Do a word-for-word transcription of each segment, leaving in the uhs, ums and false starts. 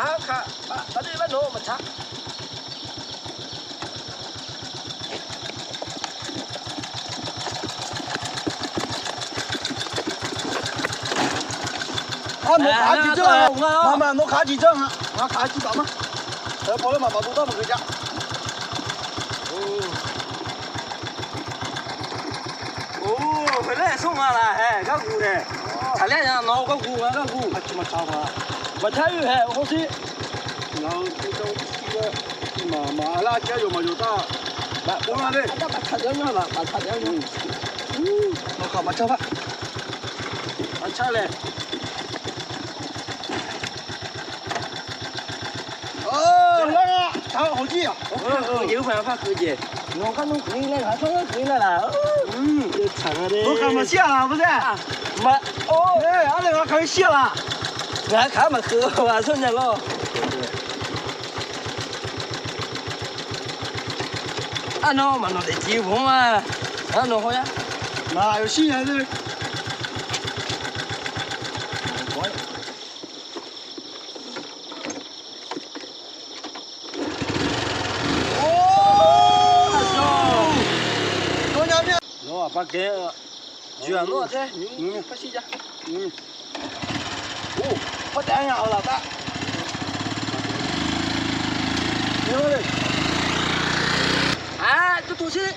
maqtsaq-a ka. Aqdir lar nawq maqtsaq. Nawq kaq-a jiq janr-a. Maqmaq nawq kaq-a jiq janr-a. Ngaq kaq-a jiq baf ma. Teu paw laer maqmaq dov dar maqgeu ja. Or, heu laer smr nga laf hae, gar guq hae. Tsaqler nya nawq gar guq nga gar guq. Maqtsaq oer hae hawr shir. Maqmaq lar jar yawq maqyawq tar. Maqtsaq nya, maqtsaq nya. Nawq kaq maqtsaq par. Maqtsaq laer. Lar-a, tsaq hawq jir-aq. Jeq-eu paq-a par keuv jeq. Nawq gar nawr keuv-ir laer, ngaq tsawrganr keuv-ir nar laf. Nawq kaq maqshir-aq laf, maqshir-aq. Maq, or, arle ngaq kaq-ir shir-aq laf. Ngaq kaq-a maqkeuv-a tsawrnya lawr. Arnan maqnawq daefjeq-eu bawq-anr ma. Arnan haw-a. Maq yawshir nya de. Nawr aqbar gae-eu joeq-aq nawr-aq tae nymr par shir ja. Or, par daef-a nya-awq laf tar. Aq, jawr toq shir.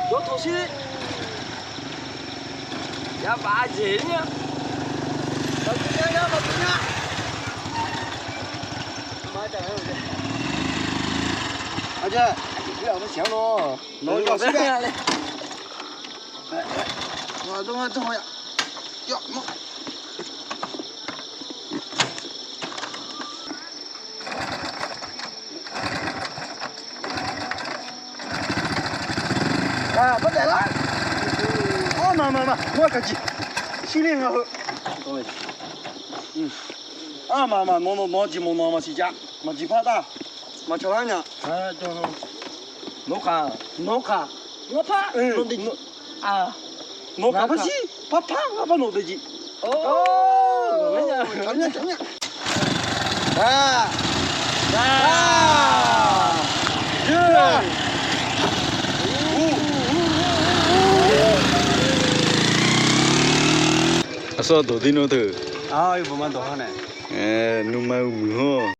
Jawr toq shir. Yabaf jeq nya. Maqtov nya, maqtov nya. Aqjeq, aqjeq, aqjeq, nawr shir-a. Aq, par daef lar. Ar, maqmaq, maqmaq, nawr-aq kaqjeq shir ler nga heu. Ar, maqmaq, nawq, nawq, nawq jeq mawq nawq maqsiq jav. Maqjeq par tar. Maqcawq lar nya. Nawq kaq, nawq kaq, nawq par, nawq daefjeq. Nawq kaq par shir, par par, ngar par nawq daefjeq. Aqsur dawq dir nawr teu. Nuima-eu muiq-awr.